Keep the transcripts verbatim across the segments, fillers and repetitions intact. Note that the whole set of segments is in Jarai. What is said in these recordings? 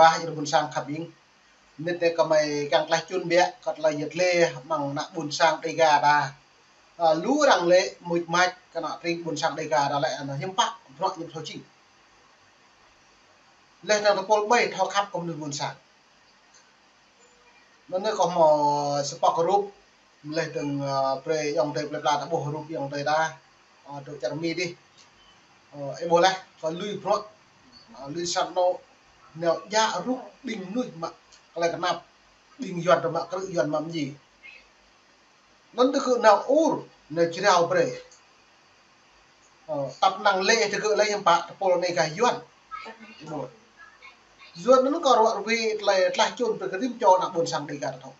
Ƀah, ih ƀuôn sang khăp ƀing. Mĭt tơ kơmơi kiăng tlaih čun biă, kơ tlaih yơh lĕ mơ̆ng ană ƀuôn sang Dêga ta. Ơ, lu arăng lĕ mŭt mač kơ ană tring ƀuôn sang Dêga ta lĕ ană hiư̆m pă, bruă hiư̆m thâo čing. Lĕ tơdang tơpul ƀai thâo khăp kơ mơnuih ƀuôn sang. Anŭn anai kâo hmâo sa pŏk rup, mơ̆ lĕ tơdang, ơ, brơi ayŏng adơi plơi pla ta ƀuh rup ayŏng adơi ta, ơ, dŏ čar Mi dih. Ơ, ih ƀuh lĕ, kơ lui bruă, ơ, lui sat anŏ, nao djă rup ƀing mơnuih mă tơlơi tơnap, ƀing Yuan ta mă krư̆ Yuan mă mơji. Anŭn tơgŭ nao ur, nao jrao brơi. Ơ, tăp năng lĕ tơgŭ lĕ hiư̆m pă tơpul anai gah Yuan. Yuan anŭn kơ ruă ruai tlaih, tlaih čun brơi kơ rĭm čô ană ƀuôn sang Dêga ta thâo.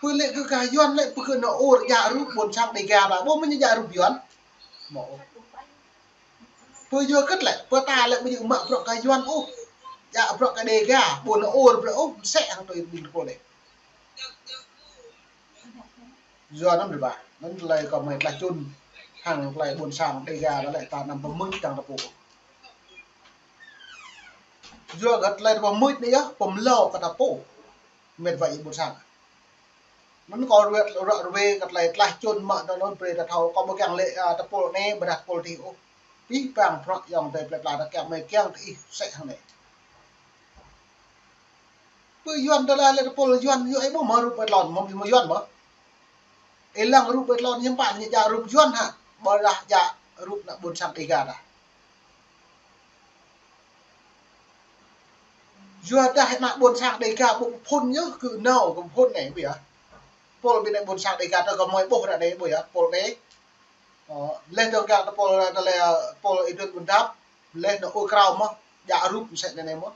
Pơ lĕ kơ gah Yuan lĕ pơ kơ nao ur djă rup ƀuôn sang Dêga ta, ƀu mơ̆n djă rup Yuan. Mơ̆ ôh. Pơ yua kơ lĕ, pơ ta lĕ ƀu djơ̆ mă bruă kơ Yuan ôh. Djă bruă kơ Dêga, ƀu nao ur bruă ôh, mơsĕ hăng tui ƀing tơpul anai. Yua anŭn ƀu ƀah, anŭn tơlơi kơmơi tlaih čun hăng tơlơi ƀuôn sang Dêga ta lĕ ta anăm pơmưč tơdang ta pô. Yua kơ tơlơi ta pơmưč anai yơh pơmlâo kơ ta pô. Mĕt wa ih ƀuôn sang. Anŭn kâo ruă, ruă ruai kơ tơlơi tlaih čun mă anŭn anŭn brơi ta thâo, kâo ƀu kiăng lĕ, ơ, tơpul anai ƀôdah tơpul dih ôh. Pih pang bruă ayŏng adơi plơi pla ta kiăng mơi kiăng tơ ih mơsĕ hăng anai. Pơ Yuan ta lĕ, lĕ tơpul Yuan, Yuan ih ƀuh mơ̆ rup ƀơi tlôn, mơ̆ ih ƀuh Yuan mơ̆. Ih lăng rup ƀơi tlôn hiư̆m pă ñu djă rup Yuan hă, ƀôdah djă rup ană ƀuôn sang Dêga ta. Yua dah ană ƀuôn sang Dêga ƀu phŭn yơh kơ nao kơ phŭn anai ƀu yơh. Tơpul ƀing ană ƀuôn sang Dêga ta kơmơi ƀuh ră anai ƀu yơh, tơpul anai. Ơ, lĕ tơdang gah tơpul, tơlơi, ơ, tơpul Ih Duen Ƀuôn Dap, lĕ nao ur krao mơ̆, djă rup mơsĕ anai anai mơ̆.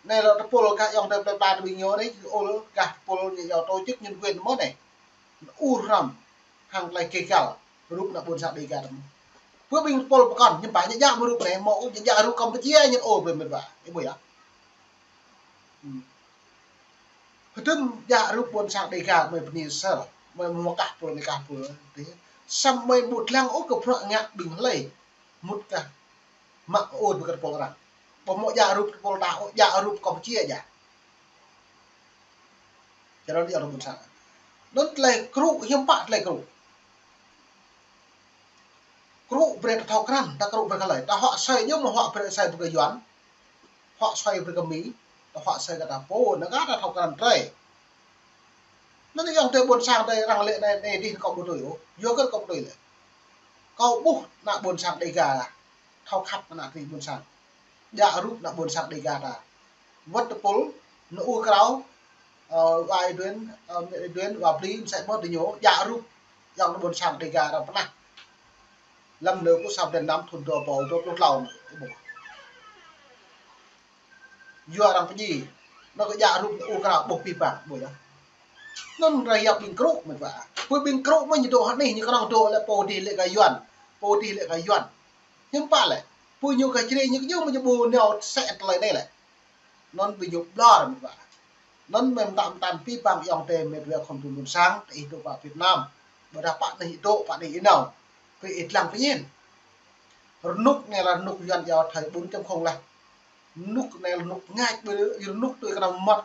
Anai lĕ tơpul gah ayŏng adơi plơi pla ta ƀing ñu anai, ur gah tơpul ñu yua tổ chức nhân quyền mơ̆ anai. Ur hrăm, hăng tơlơi kê găl, rup ană ƀuôn sang Dêga ta mơ̆. Pơ ƀing tơpul pơkŏn, hiư̆m pă ñu djă mơ̆ rup anai, mơ̆ ôh ñu djă rup Kampuchia ñu ur brơi mĕt wa, ih ƀuh yơh. Hmm. Hơdôm djă rup ƀuôn sang Dêga mơi bơni sơr, mơi mơ̆ kah pô anai kah pô dih. Samơ̆ mơi ƀu lăng ôh kơ bruă ngă ƀing hlơi. Mŭt kah mă ur brơi kơ tơpul arăng. Ƀu mơ̆ djă rup tơpul ta ôh, djă rup Kampuchia djă. Čar anŭn djă rup ƀuôn sang. Anŭn tơlơi krŭ, hiư̆m pă tơlơi krŭ. Krŭ brơi ta thâo krăn, ta krŭ brơi kơ hlơi. Ta huă asơi ñu mơ̆ huă brơi asơi brơi kơ Yuan. Huă asơi brơi kơ Mi, ta huă asơi kơ ta pô, anŭn kơ ta thâo krăn trơi. Anŭn ayŏng adơi ƀuôn sang ta arăng lĕ anai, anai dih kâo ƀu tui ôh. Yua kơ kâo ƀu tui lĕ. Kâo ƀuh ană ƀuôn sang Dêga, thâo khăp ană tring ƀuôn sang. Djă rup ană ƀuôn sang Dêga ta. Wơ̆t tơpul, nao ur krao, ơ, wa Ih Duen, ơ, Ih Duen, wa Bli, mơsĕ mơ̆ diñu, djă rup, ayŏng ană ƀuôn sang Dêga arăng pơnah. Lăm anai kơ sa blan năm thŭn dua rơbâo dua pluh klâo anai, ih ƀuh. Yua arăng pơdjai, anŭn kơ djă rup nao ur krao ƀuh pih pang, ƀuh yơh. Anŭn arăng yap ƀing krŭ mĕt wa. Pơ ƀing krŭ mơ̆ ñu dŏ hơnih, ñu kơnơ̆ng dŏ lĕ pô dih lĕ gah Yuan, pô dih lĕ gah Yuan. Hiư̆m pă lĕ, pô ñu gah Jrai ñu kơ ñu mơ̆ ñu ƀu nao sĕ tơlơi anai lĕ. Anŭn ƀing ñu ƀlŏr mĕt wa. Anŭn mơ̆ mơtam mơtam pih pang ayŏng adơi mĕt wa khŏm tŭ ƀuôn sang, tơ ih dŏ pơ Việt Nam. Ƀôdah pơ anai ih dŏ, pơ anai ih nao. Pơ ih lăng pơ anŭn. Rơnŭk anai lĕ rơnŭk Yuan yua thời bốn chấm không lĕ. Rơnŭk anai lĕ rơnŭk pơngač, ƀu rơnŭk tui kơnăm mơmŏt.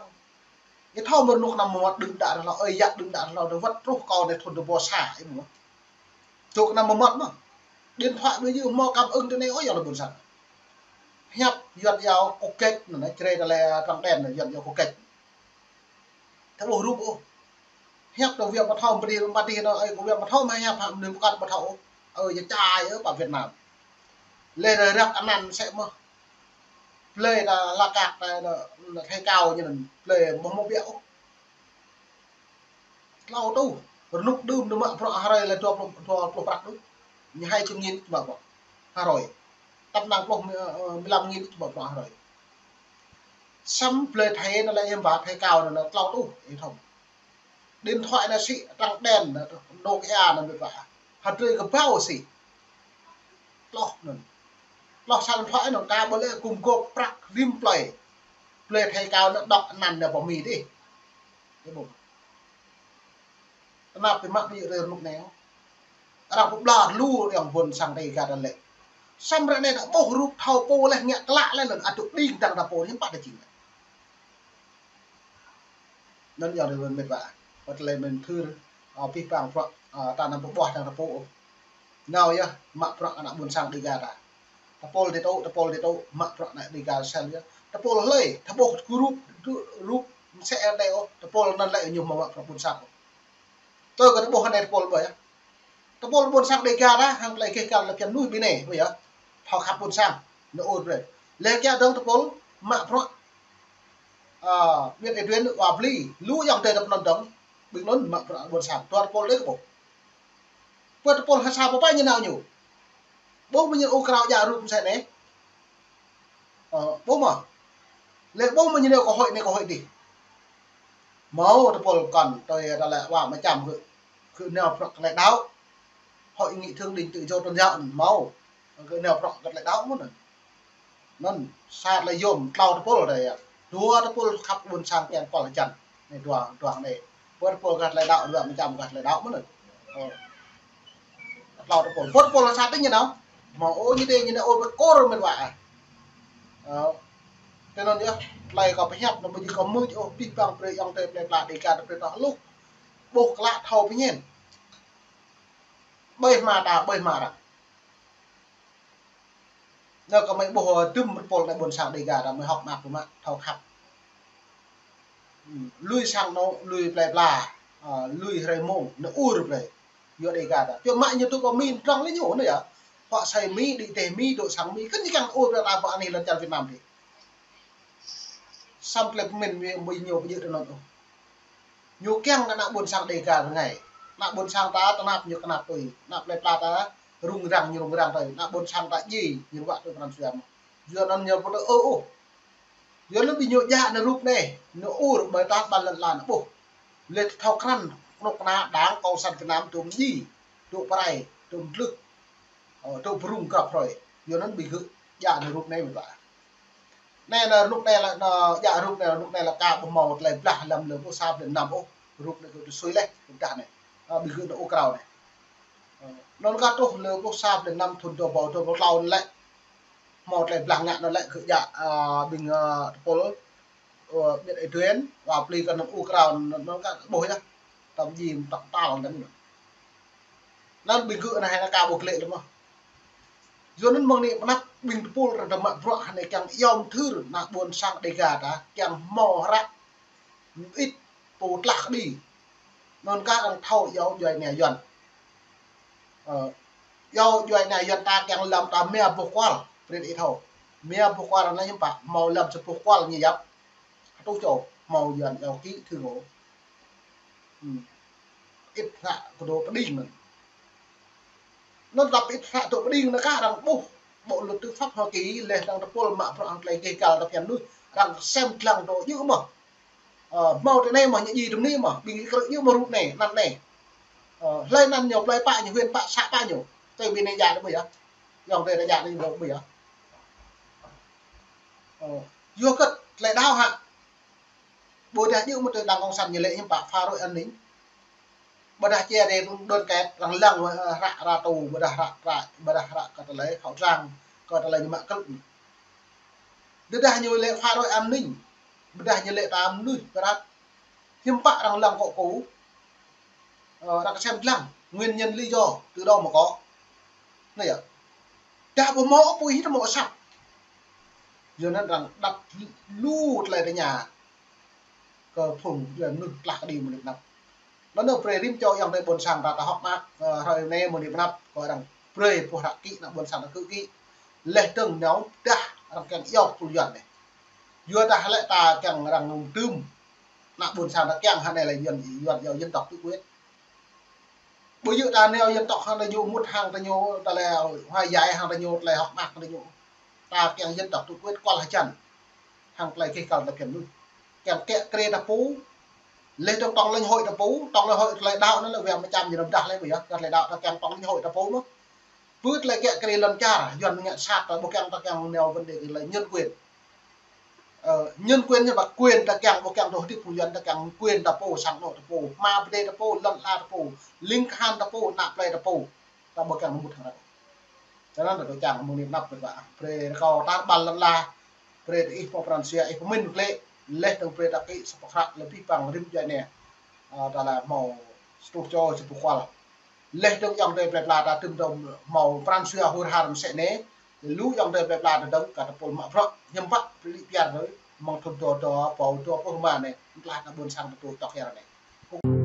Ih thâo mơ̆ rơnŭk kơnăm mơmŏt đưm đă rơh hlâo, ơi yă đưm đă rơh hlâo, tơ wơ̆t truh kâo anai thŭn dua rơbâo sa, ih ƀuh. Dŏ kơnăm mơmŏt mơ̆. Điện thoại ƀu djơ̆ hmâo cảm ứng tơ anai ôh ayŏng adơi ƀuôn sang. Hiăp Yuan yua kơ kĕč anŭn, Jrai ta lĕ trăng đen anŭn, Yuan yua kơ kĕč. Tơ ƀuh rup ôh. Hiăp tơ wiă pơthâo, pơdih, pơdih anŭn, ơi, kơ wiă pơthâo mă hiăp hă, mơnuih pơkŏn ƀu thâo ôh. Ơi, yua čai ôh, pơ Việt Nam. Lĕ rơ̆k anăn mơsĕ mơ̆. Plơi ta lă kăk ta, ta, ta thâo kâo ñu anŭn, plơi mơ̆ mơ̆ biă ôh. Klâo tŭ, rơnŭk đưm anŭn mă bruă hrơi lĕ dua pluh, dua pluh prăk đôč. Ñu hai chục nghìn mă bruă hrơi. Tăp năng pluh, ơ, ơ, mười lăm nghìn mă bruă hrơi. Samơ̆ plơi Thái anŭn lĕ ih ƀă thâo kâo anŭn klâo tŭ, ih thâo. Điện thoại anŭn sĭ trăng đen anŭn, Nokia anŭn mĕt wa. Hơdrơi kơ bao sĭ. Tloh anŭn. Tloh sa điện thoại anŭn, ta ƀu lĕ gum gôp prăk rĭm plơi. Plơi thâo kâo anŭn dŏ anăn anŭn pơ Mi dih. Ih ƀuh. Tơnap biă mă ƀu djơ̆ rơnŭk anai. Arăng pơblŏr lu ayŏng ƀuôn sang Dêga ta lĕ. Samơ̆ ră anai ta ƀuh rup thâo pô leh ngă klă leh anŭn adŭk đing dang ta pô hiư̆m pă ta jing. Anŭn yơh rơwen met wa. Wơ̆t lĕ mơ̆n thưr, ơ, pih pang prăk, ơ, ta anăm pơƀuah dang ta pô. Nao yơh, mă prăk ană ƀôn sang Dega ta. Tơpul dêh tŭ, tơpul dêh tŭ, mă prăk ană Dega sel yơh. Tơpul hlơi, ta ƀuh rup, rup, msĕ anai ôh, tơpul anŭn lĕ ñu mă prăk ƀôn sang ôh. Tơ kơ ta ƀuh anai tơpul ƀơi yơh. Tơpul ƀôn sang Dega ta, hăng tơlơi gêh gal lĕ phiăn nuih ƀing anai, ƀơi yơh. Thâo khăp ƀôn sang, nao ur brơi. Lĕ kiăng dơ̆ng tơpul, mă prăk, ơ, Miet Ê Duen, Wa Bli, lu ayŏng adơi ta pơnăn dơ̆ng, ƀing anŭn mă prăk ƀôn sang, dua tơpul đơi kơ ƀuh. Pơ tơpul ha sa pơpai ñu nao ñu. Ƀuh mơ̆ ñu ur krao djă rup msĕ anai. Ơ, ƀuh mơ̆. Lĕ ƀuh mơ̆ ñu nao kơ hơi anai kơ hơi adih. Hmâo tơpul kŏn tui ta lĕ wa mơčăm gơ̆, gơ̆ nao prăk tơlơi đaŏ. Hội nghị thượng đỉnh tự do tôn giáo anŭn hmâo. Gơ̆ nao prăk kơ tơlơi đaŏ mơ̆n anŭn. Anŭn sa tơlơi yôm tlâo tơpul đơi yơh. Dua tơpul khăp ƀôn sang kiăng kual hơjăn. Anai dua, dua anai. Pơ tơpul kơ tơlơi đaŏ, dua mơčăm kơ tơlơi đaŏ mơ̆n anŭn. Ơ. Tlâo tơpul. Pơ tơpul sa tơña nao. Hmâo ôh ñu đơi ñu nao ôh pơkôr met wa. Ơ. Tui anŭn yơh, tơlơi kâo pơhiăp anŭn ƀu djơ̆ kâo mưč ôh, pih pang brơi ayŏng adơi plơi pla Dega ta brơi tơlơi hluh. Ƀuh klă thâo pơñen. Ƀơi hma ta, ƀơi hma arăng. Anŭn kơ mơi ƀuh, ơ, dŭm tơpul ană ƀôn sang Dega ta mơi hơ̆k mơak pơmă, thâo khăp. Ư, lui sang anŏ, lui plơi pla, ơ, lui hrơi mông, nao ur brơi. Yua Dega ta. Yua mă ñu tŭ kơ Mi trŏng lĕ ñu anŭn yơh. Huă asơi Mi, đĭ dêh Mi, dŏ sang Mi, kăn ñu kiăng ur brơi ta pơ anih lŏn čar Việt Nam dih. Samơ̆ tơlơi pơmĭn Mi ƀu ñu pơjơ̆ tơ anŭn ôh. Ñu kiăng kơ ană ƀôn sang Dega rơngai. Ană ƀôn sang ta tơnap ñu tơnap tui. Ană plơi pla ta rŭng răng ñu rŭng răng tui. Ană ƀôn sang ta djai ñu ruă tui pran jua mơ̆n. Yua anŭn ñu pơtô ôh ôh. Yua anŭn ƀing ñu djă anai rup anai. Ñu ur ƀơi ta ƀăn lŏn ala anai ƀuh. Lĕ thâo krăn kơnuk kơna Đảng Cộng sản Việt Nam tŭm djai, tŭm pơrai, tŭm tlưh. Ơ, tŭm pơrŭng krăp hrơi. Yua anŭn ƀing gơ̆ djă anai rup anai met wa. Anai, anai, rơnŭk anai lĕ, anai, djă rup anai, rơnŭk anai lĕ ka ƀuh hmâo tơlơi blah lăm lơ ƀuh sa blan năm ôh, rup anai kơ tơsui leh, ƀudah anai. Ơ, ƀing gơ̆ nao ur krao anai. Ơ, anŭn kah truh lơ ƀuh sa blan năm thŭn dua rơbâo dua rơbâo klâo anŭn lĕ. Hmâo tơlơi blah ngă anŭn lĕ gơ̆ djă, ơ, ƀing, ơ, tơpul, ơ, Miet Ê Duen, Wa Bli kơ anŭn ur krao anŭn, anŭn kah ƀuh yơh. Tơm djim tŏk tal anŭn. Anŭn ƀing gơ̆ anai hăng ka ƀuh glĕ lĕ mơ̆n. Yua anŭn mơ̆ng anai pơanăp ƀing tơpul arăng ta mă bruă hơnai kiăng iâu mơthưr ană ƀôn sang Dega ta kiăng hmâo hră mơit pô tlah kơđi. Anŭn kah arăng thâo iâu djuai ania Yuan. Ơ, iâu djuai ania Yuan ta kiăng lăm ta mia boh kual, brơi ih thâo. Mia boh kual anai hiư̆m pă, hmâo lăm sa boh kual ñu yap. Hơtuh čô, hmâo Yuan iâu ký thư ngỏ. Ư. Ĭt hră kơ dŏ pơđing anŭn. Anŭn tơlơi ĭt hră dŏ pơđing anŭn kah arăng ƀuh Bộ luật tư pháp Hoa Kỳ lĕ arăng tơpul mă bruă hăng tơlơi gêh gal ta phiăn nuih, arăng sem dlăng dŏ djơ̆ mơ̆n. Ơ, hmâo tơ anai mơ̆n, ñu djai tơ anai mơ̆n, ƀing krư̆ djơ̆ mơ̆n rup anai, anăn anai. Ơ, hlơi anăn ñu plơi pă ñu, huyện pă, xã pă ñu. Tui ƀing anai djă tơ ƀơi yơh. Ayŏng adơi ta djă anai dŏ ƀơi yơh. Ơ, yua kơ tơlơi đaŏ hă. Ƀôdah djơ̆ mơ̆n tơ Đảng Cộng sản ñu lĕ hiư̆m pă phá rối an ninh. Ƀôdah chia rẽ đoàn kết, arăng lăng, ơ, hră ră tù, ƀôdah hră, hră, ƀôdah hră kơ tơlơi khẩu trang, kơ tơlơi ñu mă krư̆. Ƀôdah ñu lĕ phá rối an ninh. Ƀôdah ñu lĕ ta mơnuih pơrat. Hiư̆m pă arăng lăng kŏ kô. Ơ, arăng sem dlăng, nguyên nhân lý do từ đâu mà có. Anai yơh. Dah ƀu hmâo apui hĭ ta hmâo asăp. Yua anŭn arăng đăp lu tơlơi tơña kơ phung djuai mơnuih tlah kơđi mơ̆ng anăp. Anŭn anai brơi rĭm čô ayŏng adơi ƀôn sang ta, ta hơ̆k mơak, ơ, hrơi anai mơ̆ng anai pơanăp, kơ arăng brơi boh hră ký, ană ƀôn sang ta kơ ký. Leh dơ̆ng nao dah arăng kiăng iâu tơpul Yuan anai. Yua dah lĕ ta kiăng arăng mơ̆ng tơm. Ană ƀôn sang ta kiăng hơnai lĕ Yuan, Yuan iâu dân tộc tự quyết. Ƀu djơ̆ ta nao dân tộc hăng ta ñu mŭt hăng ta ñu tơlơi hòa giải hăng ta ñu tơlơi hơ̆k mơak hăng ta ñu. Ta kiăng dân tộc tự quyết kual hơjăn. Hăng tơlơi gêh gal ta phiăn nuih. Kiăng kiă kriê ta pô. Leh dơ̆ng tổng liên hội ta pô, tổng liên hội tơlơi đaŏ anŭn lĕ wơ̆t mơčăm ñu nao dah lĕ ƀơi yơh, tơlơi đaŏ ta kiăng tổng liên hội ta pô mơ̆n. Pơ tơlơi kiă kriê lŏn čar, Yuan ngă sat ta ƀu kiăng ta kiăng nao vấn đề tơlơi nhân quyền. Ơ, nhân quyền ñu pă quyền ta kiăng, ƀu kiăng dŏ hơdip phung Yuan ta kiăng quyền ta pô, sang anŏ ta pô, hma pơdai ta pô, lŏn ala ta pô, ling kahan ta pô, ană plơi ta pô. Ta ƀu kiăng mŭt hăng arăng. Tơdah ta čang mơ̆ng anai anăp ta, brơi rơkâo tar ƀar lŏn ala, brơi ta ih pô pran jua ih pơmĭn klĕ, laih dơ̆ng brơi ta kĭ sa pơkra lĕ pih păng rĭm djuai anai. Ơ, ta laĭ hmâo sa tơjuh čô sa pơkual. Laih dơ̆ng ayŏng adơi plơi pla ta tơm dơ̆ng hmâo pran jua hur har mơsĕ anai, lu ayŏng adơi plơi pla ta dơ̆ng kơ tơpul mă bruă, hiư̆m pă brơi lĭ piar anai, mơ̆ng thŭn dua rơbâo dua pluh rơma anai, tơdah ta ƀuôn sang ta tui tŏk hiăr anai.